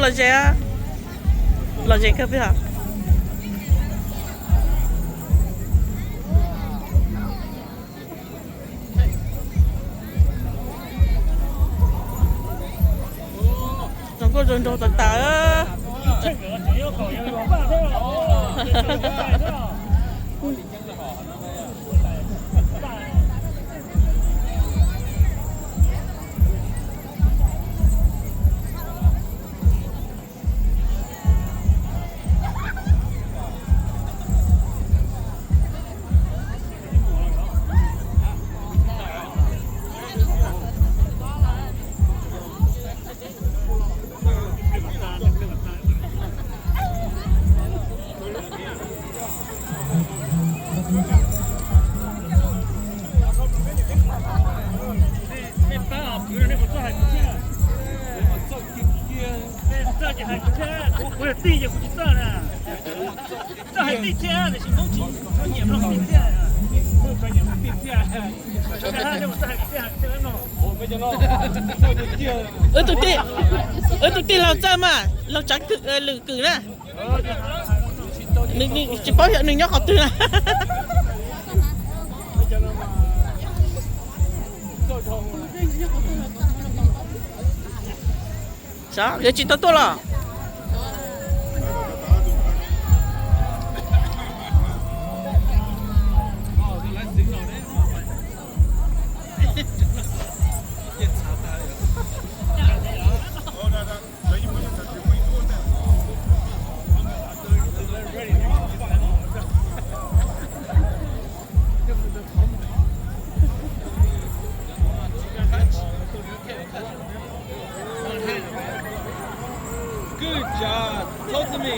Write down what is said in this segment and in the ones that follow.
Los ze, los ze kawg peb hos. Zoo nkauj zoo nraug tas tas. Wb tus tij laug txawj mas laug tsav lwm kws na. Nws tsis paub yog nws nyob qhov twg na. Xav yuav tsis tau tuaj los. Good job. Talk to me.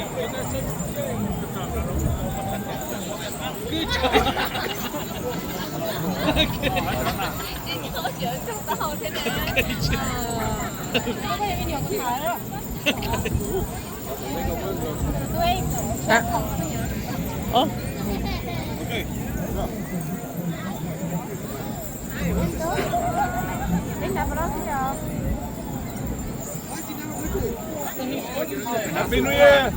Good job. Happy New Year.